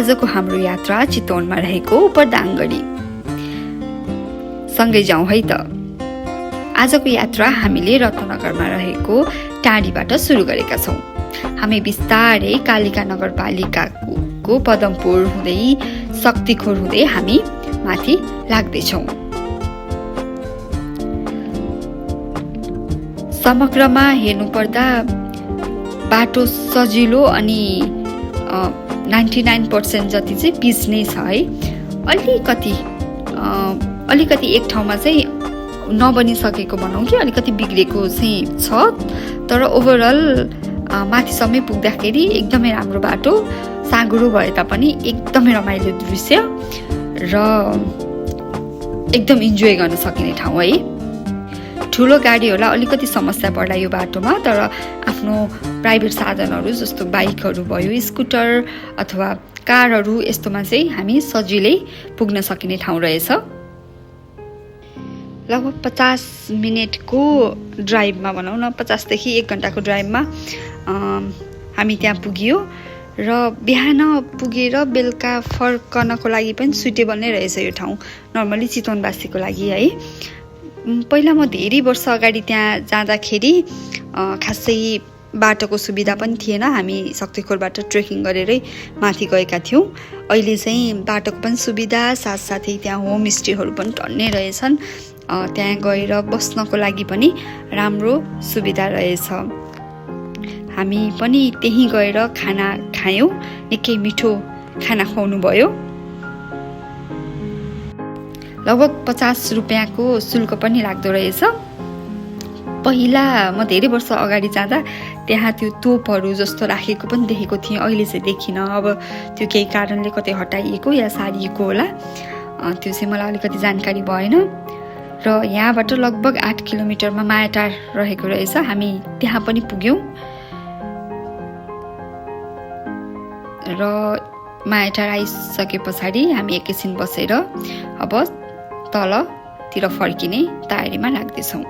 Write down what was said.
आजको हाम्रो यात्रा चितवनमा रहेको उपरदाङगढी सँगै जाउँ है त। आजको यात्रा हामीले रत्नगरमा रहेको टाढीबाट सुरु गरेका छौँ। हामी बिस्तारै कालिका नगरपालिकाको पदमपुर हुँदै शक्तिखोर हुँदै हामी माथि लाग्दैछौँ। समग्रमा हेर्नुपर्दा बाटो सजिलो अनि 99% जति चाहिँ पिच नै छ है। अलिकति एक ठाउँमा चाहिँ नबनिसकेको भनौँ कि अलिकति बिग्रेको चाहिँ छ, तर ओभरअल माथिसम्मै पुग्दाखेरि एकदमै राम्रो बाटो, साँघुरो भए तापनि एकदमै रमाइलो दृश्य र एकदम इन्जोय गर्न सकिने ठाउँ है। ठुलो गाडीहरूलाई अलिकति समस्या पर्ला यो बाटोमा, तर आफ्नो प्राइभेट साधनहरू जस्तो बाइकहरू भयो, स्कुटर अथवा कारहरू यस्तोमा चाहिँ हामी सजिलै पुग्न सकिने ठाउँ रहेछ। लगभग 50 मिनटको ड्राइभमा भनौँ न, 50 देखि 1 घन्टाको ड्राइभमा हामी त्यहाँ पुगियो र बिहान पुगेर बेलुका फर्कनको लागि पनि सुइटेबल नै रहेछ यो ठाउँ, नर्मली चितवनवासीको लागि है। पहिला म धेरै वर्ष अगाडि त्यहाँ जाँदाखेरि खासै बाटोको सुविधा पनि थिएन। हामी शक्तिखोरबाट ट्रेकिङ गरेरै माथि गएका थियौँ। अहिले चाहिँ बाटोको पनि सुविधा, साथसाथै त्यहाँ होमस्टेहरू पनि टन्नै रहेछन्। त्यहाँ गएर बस्नको लागि पनि राम्रो सुविधा रहेछ। हामी पनि त्यहीँ गएर खाना खायौँ, निकै मिठो खाना खुवाउनु भयो। लगभग 50 रुपियाँको शुल्क पनि लाग्दो रहेछ। पहिला म धेरै वर्ष अगाडि जाँदा त्यहाँ त्यो तोपहरू जस्तो राखेको पनि देखेको थिएँ, अहिले चाहिँ देखिनँ। अब त्यो केही कारणले कतै हटाइएको या सारिएको होला, त्यो चाहिँ मलाई अलिकति जानकारी भएन। र यहाँबाट लगभग 8 किलोमिटरमा मायाटार रहेको रहेछ। हामी त्यहाँ पनि पुग्यौँ र मायाटार आइसके पछाडि हामी एकैछिन बसेर अब तलतिर फर्किने तयारीमा लाग्दैछौँ।